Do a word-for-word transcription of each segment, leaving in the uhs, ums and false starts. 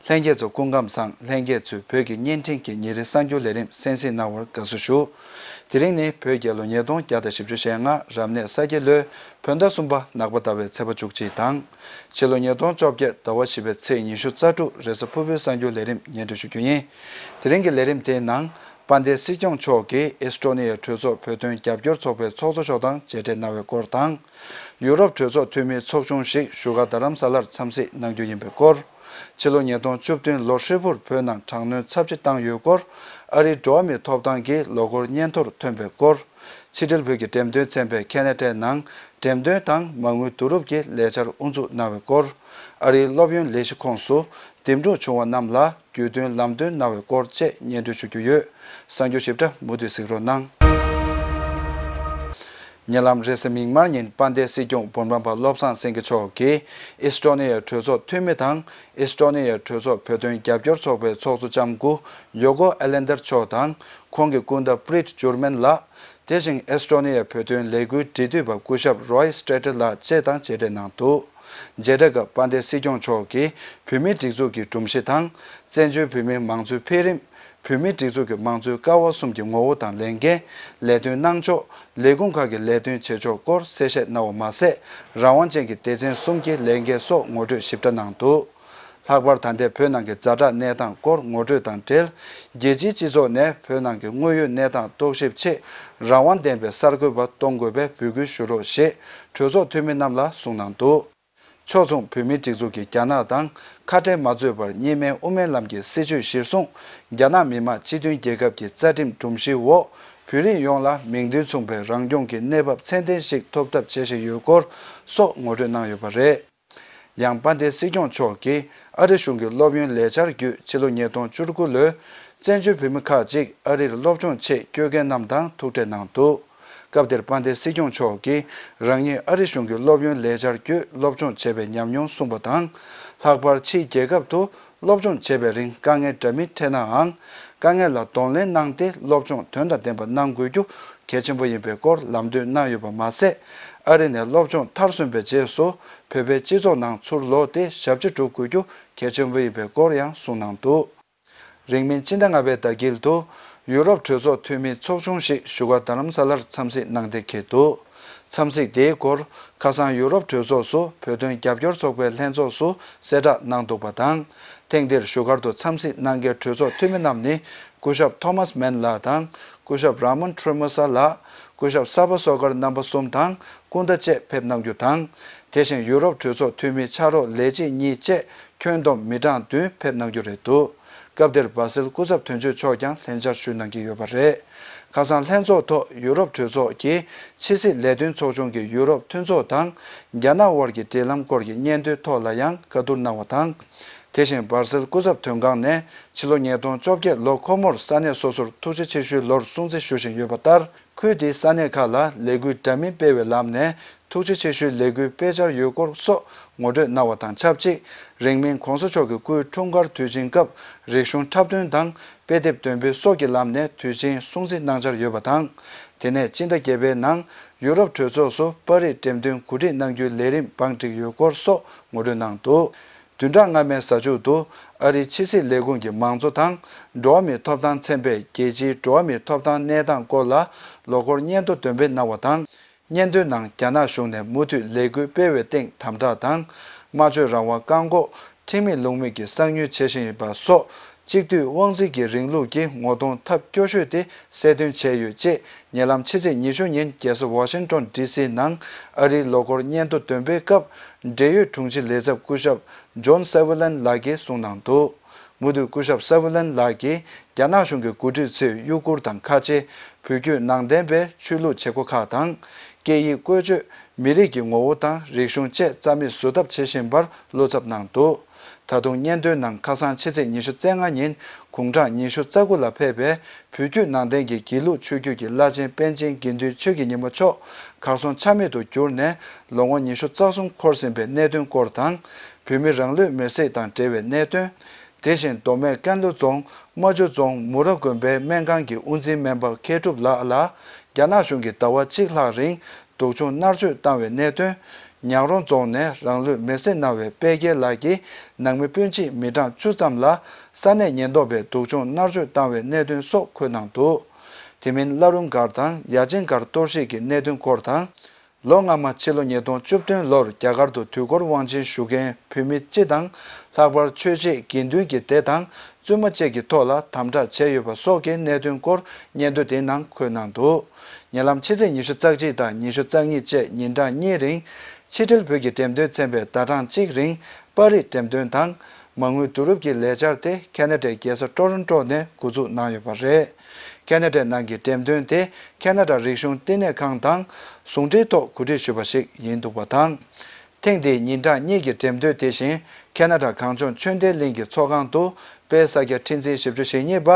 ལྷན་རྒྱས་ཚོ་སྐུ་ཁམས་བཟང་། ལྷན་རྒྱས་ཚོས་བོད་ཀྱི་བརྙན་འཕྲིན་གྱི་ཉིན་རེའི་གསར་འགྱུར་ལས་རིམ་གསན་གཟིགས་གནང་བར་དགའ་བསུ་ཞུ། དེ་རིང་ནི་བོད་རྒྱལ་ལོ་ཉིས་སྟོང་བརྒྱ་དང་བཞི་བཅུ་ཞེ་ལྔ་རབ་གནས་ས་ཁྱི་ལོའི་བོད་ཟླ་གསུམ་པ་ནག་པ་ཟླ་བའི་ཚེས་པ་བཅུ་གཅིག་དང་། ཕྱི་ལོ་ཉིས་སྟོང་བཅོ་བརྒྱད་ཟླ་བ་བཞི་པའི་ཚེས་ཉི་ཤུ་རྩ་དྲུག་རེས་གཟའ་ཕུར་བུའི་གསར་འགྱུར་ལས་རིམ་སྙན་སྒྲོན་ཞུ་རྒྱུ་ཡིན། དེ་རིང་གི་ལས་རིམ་དེའི་ནང་། དཔལ་ལྡན་སྲིད་སྐྱོང་མཆོག་གིས་ཨེས་ཀྲོ་ནི་ཡའི་གྲོས་ཚོགས་བོད་དོན་རྒྱབ་སྐྱོར་ཚོགས་པའི་ཚོགས་གཙོ་མཆོག་དང་མཇལ་འཕྲད་གནང་བའི་སྐོར་དང་། ཡུ་རོབ་གྲོས་ཚོགས་འཐུས་མིའི་ཚོགས་ཆུང་ཞིག་བཞུགས་སྒར་རྡ་རམ་ས་ལར་འཚམས་གཟིགས་གནང་རྒྱུ་ཡིན་པའི་སྐོར། ཕྱི་ལོ་ཉིས་སྟོང་བཅུ་བདུན་ལོ་ཧྲིལ་པོར་བོད་ནང་དྲག་གནོན་ཚབས་ཆེ་བཏང་ཡོད་སྐོར། ཨ་རིའི་འགྲོ་བ་མིའི་ཐོབ་ཐང་གི་ལོ་འཁོར་སྙན་ཐོར་ཐོན་པའི་སྐོར། ཕྱི་འབྲེལ་བོད་ཀྱི་འགྲེམས་སྟོན་ཚན་པས་ཁེ་ན་ཌའི་ནང་འགྲེམས་སྟོན་དང་མ་དངུལ་བསྡུ་རུབ་ཀྱི་ལས་འཆར་དབུ་འཛུགས་གནང་བའི་སྐོར། ཨ་རིའི་སློབ་ཡོན་ལས་གཞི་ཁོངས་སུ་འདེམས་སྒྲུག་བྱུང་བ་རྣམས་ལ་རྒྱུས་སྟོན་ལམ་སྟོན་གནང་བའི་སྐོར་བཅས་སྙན་སྒྲོན་ཞུ་རྒྱུ་ཡོད། གསར་འགྱུར་ཞིབ་ཕྲ་མུ་མཐུད་གཟིགས་རོགས་གནང་། ཉེ་ལམ་རེས་གཟའ་མིག་དམར་ཉིན་དཔལ་ལྡན་སྲིད་སྐྱོང་འབུམ་རམས་པ་བློ་བཟང་སེང་གེ་མཆོག་གིས་ཨེས་ཀྲོ་ནི་ཡའི་གྲོས་ཚོགས་འཐུས་མི་དང་ཨེས་ཀྲོ་ནི་ཡའི་གྲོས་ཚོགས་བོད་དོན་རྒྱབ་སྐྱོར་ཚོགས་པའི་ཚོགས་གཙོ་ལྕམ་སྐུ་ཡོ་ཀོ་ཨེ་ལན་དར་མཆོག་དང་ཁོང་གི་སྐུ་ཟླ་པྲིད་ཇུར་མན་ལགས། དེ་བཞིན་ཨེས་ཀྲོ་ནི་ཡའི་བོད་དོན་ལས་འགུལ་འབྲེལ་མཐུད་པ་སྐུ་ཞབས་རོའི་སྟྲེ་ཏེར་ལགས་བཅས་དང་མཇལ་འཕྲད་གནང་འདུག་མཇལ་འཕྲད་སྐབས་དཔལ་ལྡན་སྲིད་སྐྱོང་མཆོག་གིས་བོད་མིའི་སྒྲིག་འཛུགས་ཀྱི་སྒྲོམ་གཞི་དང་། བཙན་བྱོལ་བོད་མིའི་མང་གཙོའི་འཕེལ་རིམ། བོད་མིའི་སྒྲིག་འཛུགས་ཀྱི་མང་གཙོའི་ཀ་བ་གསུམ་གྱི་ངོ་བོ་དང་ལས་འགན། ལས་དོན་གནང་ཕྱོགས། ལས་ཁུངས་ཁག་གི་ལས་དོན་བྱེད་ཕྱོགས་སྐོར་གསལ་བཤད་གནང་བ་མ་ཟད། རང་དབང་ཅན་གྱི་སྡེ་ཚན་གསུམ་གྱི་ལས་འགན་སོགས་ངོ་སྤྲོད་ཞིབ་ཕྲ་གནང་འདུག་ལྷག་པར་ད་ལྟའི་བོད་ནང་གི་ཛ་དྲག་གནས་སྟངས་སྐོར་ངོ་སྤྲོད་དང་འབྲེལ། རྒྱལ་སྤྱིའི་སྤྱི་ཚོགས་ནས་བོད་ནང་གི་དངོས་ཡོད་གནས་སྟངས་རྟོག་ཞིབ་ཆེད་རང་དབང་ལྡན་པའི་གསར་འགོད་པ་གཏོང་དགོས་པའི་འབོད་སྐུལ་ཞུ་རོགས་ཞེས་གྲོས་ཚོགས་འཐུས་མི་རྣམས་ལ་གསུངས་གནང་འདུག་ཕྱོགས་མཚུངས་བོད་མིའི་སྒྲིག་འཛུགས་ཀྱིས་རྒྱ་ནག་དང་ཁ་བྲལ་མ་བཟོས་བར་གཉིས་སྨན་དབུ་མའི་ལམ་གྱི་སྲིད་བྱུས་གཞིར་བཟུང་རྒྱ་ནག་མི་དམངས་སྤྱི་མཐུན་རྒྱལ་ཁབ་ཀྱི་རྩ་ཁྲིམས་སྒྲོམ་གཞིའི་འོག་བོད་རིགས་ཡོངས་ལ་མིང་དོན་མཚུངས་པའི་རང་སྐྱོང་གི་གནས་བབ་ཚད་ལྡན་ཞིག་ཐོབ་ཐབས་བྱེད་བཞིན་ཡོད་སྐོར་སོགས་ངོ་སྤྲོད་གནང་ཡོད་པ་རེད། ཡང་དཔལ་ལྡན་སྲིད་སྐྱོང་མཆོག་གིས་ཨ་རི་གཞུང་གི་སློབ་ཡོན་ལས་འཆར་བརྒྱུད་ཕྱི་ལོ་ཉིས་སྟོང་བཅུ་དགུ་ལོའི་བཙན་བྱོལ་བོད་མི་ཁག་ཅིག་ཨ་རིར་སློབ་སྦྱོང་ཆེད་བསྐྱོད་མཁན་རྣམས་དང་ཐུག་འཕྲད་གནང་འདུག་སྐབས་དེར་དཔལ་ལྡན་སྲིད་སྐྱོང་མཆོག་གིས་རང་ཉིད་ཨ་རི་གཞུང་གི་སློབ་ཡོན་ལས་འཆར་བརྒྱུད་སློབ་སྦྱོང་བྱས་པའི་ཉམས་མྱོང་གསུངས་པ་དང་། ལྷག་པར་ཕྱིའི་རྒྱལ་ཁབ་ཏུ་སློབ་སྦྱོང་བྱེད་པའི་རིང་དཀའ་ངལ་འདྲ་མིན་འཕྲད་ནའང་། དཀའ་ངལ་ལ་གདོང་ལེན་གནང་སྟེ་སློབ་སྦྱོང་དོན་དང་ལྡན་པ་གནང་དགོས་རྒྱུ་གལ་ཆེན་པོ་ཡིན་པའི་སྐོར་ལམ་སྟོན་གནང་ཡོད་པ་མ་ཟད། ཨ་རི་ནས་སློབ་སྦྱོང་མཐར་སོན་པའི་རྗེས་སུ་བོད་པའི་སྤྱི་ཚོགས་ནང་ཚུར་ལོག་སྟེ་ཞབས་ཕྱི་སྒྲུབ་དགོས་རྒྱུ་གལ་ཆེན་པོ་ཡིན་པའི་སྐོར་ཡང་གསུངས་གནང་འདུག་རིང་མིན་སྤྱི་ཟླ་ལྔ་པའི་ཟླ་དཀྱིལ་དུ་ཡུ་རོབ་གྲོས་ཚོགས་འཐུས་མིའི་ཚོགས་ཆུང་ཞིག་བཞུགས་སྒར་རྡ་རམ་ས་ལར་འཚམས་གཟིགས་གནང་གཏན་འཁེལ་འདུག་འཚམས་གཟིགས་དེའི་སྐོར་ཁ་སང་ཡུ་རོབ་གྲོས་ཚོགས་སུ་བོད་དོན་རྒྱབ་སྐྱོར་ཚོགས་པའི་ལྷན་ཚོགས་སུ་གསལ་བསྒྲགས་གནང་འདུག་པ་དང་། ཐེངས་འདིར་བཞུགས་སྒར་དུ་འཚམས་གཟིགས་གནང་མཁན་གྲོས་ཚོགས་འཐུས་མི་རྣམས་ནི་སྐུ་ཞབས་ཐོ་མཱས་མན་ལགས་དང་། སྐུ་ཞབས་ར་མོན་ཁྲོ་མོ་ས་ལགས། སྐུ་ཞབས་ས་པ་སོ་ཀར་རྣམ་པ་གསུམ་དང་སྐུ་ཟླ་བཅས་ཕེབས་གནང་རྒྱུ་དང་། དེ་བཞིན་ཡུ་རོབ་གྲོས་ཚོགས་འཐུས་མི་ཕྱག་རོགས་ལས་བྱེད་གཉིས་བཅས་ཁྱོན་བསྡོམས་མི་གྲངས་བདུན་ཕེབས་གནང་རྒྱུ་རེད་འདུག་སྐབས་དེར་སྦར་སེལ་སྐུ་ཚབ་དོན་གཅོད་མཆོག་ཀྱང་ལྷན་བཅར་ཞུ་གནང་གི་ཡོད་པ་རེད། ཁ་སང་ལྷན་ཚོགས་ཐོག་ཡུ་རོབ་གྲོས་ཚོགས་ཀྱི་ཕྱི་སྲིད་ལས་དོན་ཚོགས་ཆུང་གི་ཡུ་རོབ་མཐུན་ཚོགས་དང་རྒྱ་ནག་དབར་གྱི་འབྲེལ་ལམ་སྐོར་གྱི་སྙན་ཐོའི་ཐོག་ལ་ཡང་བཀའ་བསྡུར་གནང་བ་དང་། དེ་བཞིན་སྦར་སེལ་སྐུ་ཚབ་དོན་ཁང་ནས་ཕྱི་ལོ་ཉིས་སྟོང་བཅོ་བརྒྱད་ལོ་འཁོར་མོར་ས་གནས་སོ་སོར་ཐུགས་རྗེ་ཆེ་ཞུའི་ལོར་སྲུང་བརྩི་ཞུ་བཞིན་ཡོད་པ་ལྟར། ཁུལ་དེའི་ས་གནས་ཁག་ལ་ལས་འགུལ་འདྲ་མིན་སྤེལ་བའི་ལམ་ནས་ཐུགས་རྗེ་ཆེ་ཞུའི་ལས་འགུལ་སྤེལ་འཆར་ཡོད་སྐོར་སོགས་ངོ་སྤྲོད་གནང་བ་དང་ཆབས་ཅིག་རིང་མིན་གོང་ས་མཆོག་གི་སྐུའི་འཁྲུངས་སྐར་དུས་ཆེན་སྐབས་རིག་གཞུང་འཁྲབ་སྟོན་དང་དཔེ་དེབ་འདོན་སྤེལ་སོགས་ཀྱི་ལམ་ནས་དུས་ཆེན་སྲུང་བརྩི་གནང་འཆར་ཡོད་པ་དང་། དེ་ནས་སྤྱི་ཟླ་བརྒྱད་པའི་ནང་ཡུ་རོབ་གྲོས་ཚོགས་སུ་པར་རིས་འགྲེམས་སྟོན་གོ་སྒྲིག་གནང་རྒྱུའི་ལས་རིམ་བང་བསྒྲིགས་ཡོད་སྐོར་སོགས་ངོ་སྤྲོད་གནང་འདུག་བདུན་ཕྲག་སྔ་མའི་གཟའ་མཇུག་ཏུ་ཨ་རིའི་ཕྱི་སྲིད་ལས་ཁུངས་ཀྱི་མང་གཙོ་དང་འགྲོ་བ་མིའི་ཐོབ་ཐང་ཚན་པས་རྒྱལ་སྤྱིའི་འགྲོ་བ་མིའི་ཐོབ་ཐང་གནས་སྟངས་སྐོར་ལ་ལོ་འཁོར་སྙན་ཐོ་འདོན་སྤེལ་གནང་བ་དང་། སྙན་ཐོའི་ནང་རྒྱ་ནག་གཞུང་ནས་མུ་མཐུད་ལས་འགུལ་སྤེལ་བའི་སྟེང་དམ་དྲག་དང་། སྨྲ་བརྗོད་རང་དབང་བཀག་འགོག་ཁྲིམས་མེད་ལུགས་མེད་ཀྱིས་གསང་ཉུལ་བྱེད་བཞིན་ཡོད་པ་སོགས། གཅིག་སྡུད་དབང་འཛིན་གྱི་རིང་ལུགས་ཀྱི་ངོ་གདོང་ཐབས་སྐྱོ་ཤོས་དེ་གསལ་སྟོན་བྱས་ཡོད་ཅེས་ཉེ་ལམ་ཕྱི་ཚེས་ཉི་ཤུ་ཉིན་རྒྱལ་ས་ཝ་ཤིང་ཊོན་ཌི་སི་ནང་ཨ་རིའི་ལོ་འཁོར་སྙན་ཐོ་འདོན་སྤེལ་སྐབས་འབྲེལ་ཡོད་དྲུང་ཆེ་ལས་ཚབ་སྐུ་ཞབས་ཇོན་སེ་ཝི་ལན་ལགས་ཀྱིས་གསུངས་གནང་འདུག་མུ་མཐུད་སྐུ་ཞབས་སེ་ཝི་ལན་ལགས་ཀྱིས་རྒྱ་ནག་གཞུང་གི་འགོ་ཁྲིད་ཚོས་གཡོ་སྒྱུར་དང་ཁ་ཆེ། བོད་བརྒྱུད་ནང་བསྟན་པའི་ཆོས་ལུགས་བྱེད་སྒོ་ཁག་དང་། སྐད་ཡིག་བཀོལ་སྤྱོད། མི་རིགས་ཀྱི་ངོ་བོ་དང་རིག་གཞུང་བཅས་རྩ་མེད་བཟོ་ཐབས་བྱེད་བཞིན་པར་བློ་འཚབ་གནང་འདུག་ད་དུང་སྙན་ཐོའི་ནང་ཁ་སང་ཕྱི་ཚེས་ཉི་ཤུ་རྩ་ལྔ་ཉིན་དགུང་གྲངས་ཉི་ཤུ་རྩ་དགུ་ལ་ཕེབས་པའི་བོད་བརྒྱུད་ནང་བསྟན་གྱི་དགེ་ལུགས་ཆོས་བརྒྱུད་ཀྱི་བླ་ཆེན་པཎ་ཆེན་དགེ་འདུན་ཆོས་ཀྱི་ཉི་མ་མཆོག་གར་སོང་ཆ་མེད་དུ་གྱུར་ནས་ལོ་ངོ་ཉི་ཤུ་རྩ་གསུམ་འཁོར་ཟིན་པའི་གནད་དོན་སྐོར་དང་། བོད་མི་རང་ལུས་མེར་སྲེག་དང་འབྲེལ་བའི་གནད་དོན། དེ་བཞིན་མདོ་སྨད་ཀན་ལྷོ་རྫོང་རྨ་ཆུ་རྫོང་མུ་ར་དགོན་པའི་སྨན་ཁང་གི་དབུ་འཛིན་སྨན་པ་མཁས་གྲུབ་ལགས་ལ་རྒྱ་ནག་གཞུང་གིས་ཟླ་བ་གཅིག་ལྷག་རིང་སྡུག་སྦྱོང་མནར་གཅོད་བཏང་བའི་གནད་དོན། ཉག་རོང་རྫོང་ནས་རང་ལུས་མེར་སྲེག་གནང་བའི་དཔལ་རྒྱལ་ལགས་ཀྱི་ནང་མི་སྤུན་མཆེད་མི་གྲངས་བཅུ་ཙམ་ལ་ས་གནས་ཉེན་རྟོག་པས་སྡུག་སྦྱོང་མནར་གཅོད་བཏང་བའི་གནད་དོན་སོགས་འཁོད་གནང་འདུག་དེ་མིན་བླ་རུང་སྒར་དང་ཡ་ཆེན་སྒར་གཏོར་བཤིག་གི་གནད་དོན་སྐོར་དང་། ལོ་སྔ་མ་ཕྱི་ལོ་ཉིས་སྟོང་བཅུ་བདུན་ལོར་རྒྱ་གར་དུ་དུས་འཁོར་དབང་ཆེན་ཞུ་མཁན་བོད་མི་སྤྱི་དང་། ལྷག་པར་ཆོས་བྱེད་དགེ་འདུན་གྱི་སྡེ་དང་བཙུན་མ་བཅས་ཀྱི་ཐོག་ལ་དམ་དྲག་བྱས་ཡོད་པ་སོགས་ཀྱི་གནད་དོན་སྐོར་སྙན་ཐོ་དེའི་ནང་འཁོད་གནང་འདུག་ཉེ་ལམ་ཕྱི་ཚེས་ཉི་ཤུ་རྩ་གཅིག་དང་ཉི་ཤུ་རྩ་གཉིས་བཅས་ཉིན་གྲངས་གཉིས་རིང་ཕྱི་དྲིལ་བོད་ཀྱི་འགྲེམས་སྟོན་ཚན་པས་ཟླ་གྲངས་གཅིག་རིང་པར་རིས་འགྲེམས་སྟོན་དང་མ་དངུལ་བསྡུ་རུབ་ཀྱི་ལས་འཆར་དེ་ཁ་ན་ཌའི་རྒྱལ་ས་ཊོ་རོན་ཊོ་ནས་འགོ་འཛུགས་གནང་ཡོད་པ་རེད། ཁ་ན་ཌའི་ནང་གི་འགྲེམས་སྟོན་དེ་ཁ་ན་ཌ་རིག་གཞུང་བསྟི་གནས་ཁང་དང་ཟུང་འབྲེལ་ཐོག་གོ་སྒྲིག་ཞུས་པ་ཞིག་ཡིན་འདུག་པ་དང་། ཐེངས་འདིའི་ཉིན་གྲངས་གཉིས་ཀྱི་འགྲེམས་སྟོན་དེ་བཞིན་ཁ་ན་ཌ་གངས་ལྗོངས་ཆོས་ལྡན་གླིང་གི་ཚོགས་ཁང་དུ་དཔལ་ས་སྐྱ་ཁྲི་འཛིན་བཞི་བཅུ་ཞེ་གཉིས་པ་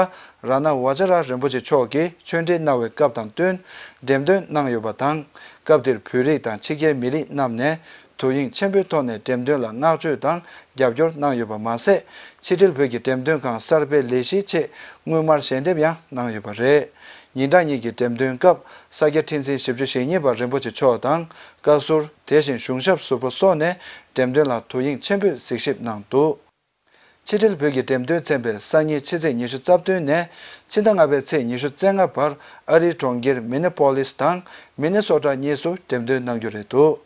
རཏྣ་བཛྲ་རིན་པོ་ཆེ་མཆོག་གིས་ཆོས་འབྲེལ་གནང་བའི་སྐབས་དང་བསྟུན་འགྲེམས་སྟོན་གནང་ཡོད་པ་དང་། སྐབས་དེར་བོད་རིགས་དང་ཕྱི་རྒྱལ་མི་རིགས་རྣམས་ནས་དུས་ཡུན་ཆེན་པོའི་ཐོག་ནས་འགྲེམས་སྟོན་ལ་བསྔགས་བརྗོད་དང་རྒྱབ་སྐྱོར་གནང་ཡོད་པ་མ་ཟད། ཕྱི་དྲིལ་བོད་ཀྱི་འགྲེམས་སྟོན་ཁང་གསར་པའི་ལས་གཞིའི་ཆེད་དངུལ་སྨར་ཞལ་འདེབས་ཡང་གནང་ཡོད་པ་རེད། ཉིན་གྲངས་གཉིས་ཀྱི་འགྲེམས་སྟོན་སྐབས་ས་སྐྱ་ཁྲི་འཛིན་བཞི་བཅུ་ཞེ་གཉིས་པ་རིན་པོ་ཆེ་མཆོག་དང་བཀའ་ཟུར། དེ་བཞིན་གཞུང་ཞབས་ཟུར་པ་སོགས་ནས་འགྲེམས་སྟོན་ལ་དུས་ཡུན་ཆེན་པོས་གཟིགས་ཞིབ་གནང་འདུག་ཕྱི་དྲིལ་བོད་ཀྱི་འགྲེམས་སྟོན་ཚན་པས་སང་ཉིན་ཕྱི་ཚེས་ཉི་ཤུ་རྩ་བདུན་ནས་ཕྱི་ཟླ་ལྔ་པའི་ཚེས་ཉི་ཤུ་རྩ་ལྔ་བར་ཨ་རིའི་གྲོང་ཁྱེར་མི་ནི་པོ་ལིས་དང་མི་ནི་སོ་ཊ་གཉིས་སུ་འགྲེམས་སྟོན་གནང་རྒྱུ་རེད་འདུག་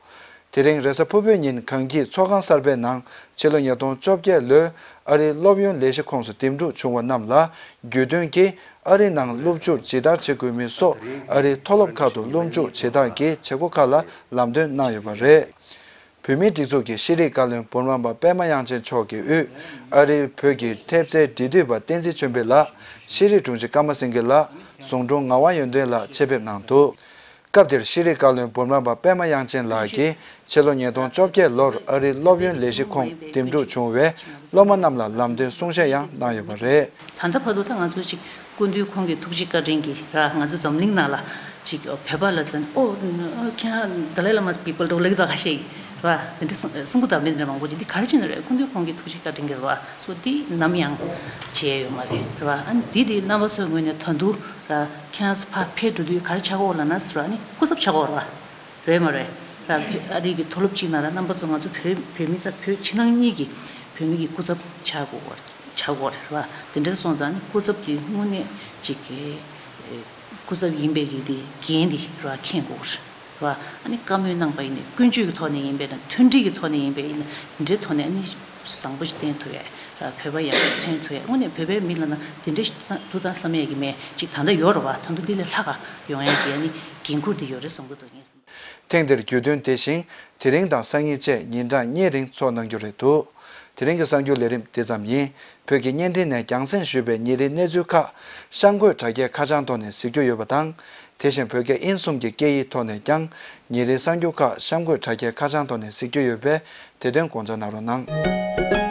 དེ་རིང་རེས་གཟའ་ཕུར་བུའི་ཉིན་གངས་སྐྱིད་ཚོགས་ཁང་གསར་པའི་ནང་ཕྱི་ལོ་ཉིས་སྟོང་བཅོ་བརྒྱད་ལོའི་ཨ་རིའི་སློབ་ཡོན་ལས་གཞི་ཁོངས་སུ་འདེམས་སྒྲུག་བྱུང་བ་རྣམས་ལ་རྒྱུས་སྟོན་གྱིས་ཨ་རིའི་ནང་སློབ་འཇུག་ཇི་ལྟར་བྱེད་དགོས་མིན་སོགས་ཨ་རིའི་མཐོ་སློབ་ཁག་ཏུ་སློབ་འཇུག་བྱེད་སྟངས་ཀྱི་བྱེད་སྒོ་ཁག་ལ་ལམ་སྟོན་གནང་ཡོད་པ་རེད། བོད་མིའི་སྒྲིག་འཛུགས་ཀྱི་ཤེས་རིག་བཀའ་བློན་འབུམ་རམས་པ་པད་མ་དབྱངས་ཅན་མཆོག་གིས་དབུས་ཨ་རིའི་བོད་ཀྱི་ཐེབས་རྩའི་འབྲེལ་མཐུད་པ་བསྟན་འཛིན་ཆོས་འཕེལ་ལགས། ཤེས་རིག་དྲུང་ཆེ་ཀརྨ་སེང་གེ་ལགས། ཟུང་དྲུང་ངག་དབང་ཡོན་ཏན་ལགས་ཆེད་ཕེབས་གནང་འདུག་སྐབས་དེར་ཤེས་རིག་བཀའ་བློན་འབུམ་རམས་པ་པད་མ་དབྱངས་ཅན་ལགས་ཀྱིས་ཕྱི་ལོ་ཉིས་སྟོང་བཅོ་བརྒྱད་ལོར་ཨ་རིའི་སློབ་ཡོན་ལས་གཞི་ཁོངས་འདེམས་སྒྲུག་བྱུང་བའི་སློབ་མ་རྣམས་ལ་ལམ་སྟོན་གསུང་བཤད་ཡང་གནང་ཡོད་པ་རེད། ད་ལྟ་བར་དུ་ད་ང་ཚོ་ཅིག་སྐུ་མདུན་ཁོང་གི་ཐུགས་རྗེ་བཀའ་དྲིན་གྱིས་ར་ང་ཚོ་འཛམ་གླིང་ནང་ལ་ཅིག་བོད་པ་ལ་ཙན་ཨོ་ཁྱེད་རང་དཱ་ལའི་བླ་མ་པི་པལ་འགྲོ་ལེགས་དོ་ཁ་ཤས་ར་དེ་འདྲ་གསུང་གསུང་གི་ད་མི་འདྲ་མང་པོ་ཅིག་འདི་ག་རེ་བྱས་ནས་རེད། སྐུ་མདུན་ཁོང་གི་ཐུགས་རྗེ་བཀའ་དྲིན་གྱིས་ར་སོ་འདི་ནམ་ཡང་བྱས་ཡོད་མ་རེད་ར། ཨ་ནི་འདི་དེ་རྣམ་པ་ཚོའི་ངོས་ནས་ད་དུང་ར་ཁྱེད་རང་ཚོ་ཕར་ཕེབས་འགྲོ་དུས་ག་རེ་ཆགས་ཀྱི་ཡོད་ལབ་ན་ཟེར་བ་ནི་སྐུ་ཚབ་ཆགས་ཀྱི་ཡོད་ར། རེད་མ་རེད། ར་ཨ་རི་གི་མཐོ་སློབ་ཅིག་ནང་ལ་རྣམ་པ་ཚོ་ང་ཚོ་བོད་བོད་མི་དང་བོད་ཕྱི་ནང་གཉིས་ཀྱི་བོད་མི་གི་སྐུ་ཚབ་ཆགས་དགོས་པ་ཆགས་དགོས་རེད་བ། དེ་འདྲ་སོང་ཙང་ནི་སྐུ་ཚབ་དེ་དངོས་གནས་ཅིག་གི་སྐུ་ཚབ་ཡིན་པའི་གི་དེ་འགན་དེ་ར་འཁྱེར་དགོས་རེད་བ། ཨ་ནི་བཀའ་མོལ་གནང་པ་ཡིན་ནའི་ཀུན་སྤྱོད་ཀྱི་ཐོག་ནས་ཡིན་པས་དང་མཐུན་སྒྲིལ་གྱི་ཐོག་ནས་ཡིན་པས་ཡིན་ན་དེ་འདྲའི་ཐོག་ནས་ཨ་ནི་བཟང་པོ་ཞིག་བསྟན་ཐུབ་ཡ་ར། བོད་པ་ཡག་པོ་མཚོན་ཐུབ་ཡ། དངོས་གནས་བོད་པའི་མི་ལ་ན་དེ་འདྲའི་ཞིག་ཐུགས་དང་བསམ་ཡས་ཀྱི་མེད་ཅིག་ད་ལྟ་ཡོད་རེད་བ། ད་དུང་འདི་ལས་ལྷག་ག་ཡོང་ཡས་ཀྱི་ཨ་ནི་འགན་ཁུར་དེ་ཡོད་རེད་བསམ་གྱི་འདུག་ངས་བསམ། ཐེངས་འདིར་རྒྱུས་སྟོན་དེ་བཞིན་དེ་རིང་དང་སང་ཉིན་བཅས་ཉིན་གྲངས་གཉིས་རིང་ཚོགས་གནང་རྒྱུ་རེད་འདུག་དེ་རིང་གི་གསར་འགྱུར་ལས་རིམ་དེ་ཙམ་ཡིན། བོད་ཀྱི་བརྙན་འཕྲིན་ནས་རྒྱང་སྲིང་ཞུས་པའི་ཉིན་རེའི་གནས་ཚུལ་ཁག་གཤམ་འཁོད་དྲ་རྒྱའི་ཁ་བྱང་ཐོག་ནས་གཟིགས་རྒྱུ་ཡོད་པ་དང་། དེ་བཞིན་བོད་སྐད་དབྱིན་གསུམ་གྱི་སྐད་ཡིག་ཐོག་ནས་ཀྱང་ཉིན་རེའི་གསར་འགྱུར་ཁག་གཤམ་འཁོད་དྲ་རྒྱའི་ཁ་བྱང་ཐོག་ནས་གཟིགས་རྒྱུ་ཡོད་པས་དེ་དོན་དགོངས་འཇགས་གནང་རོགས་གནང་།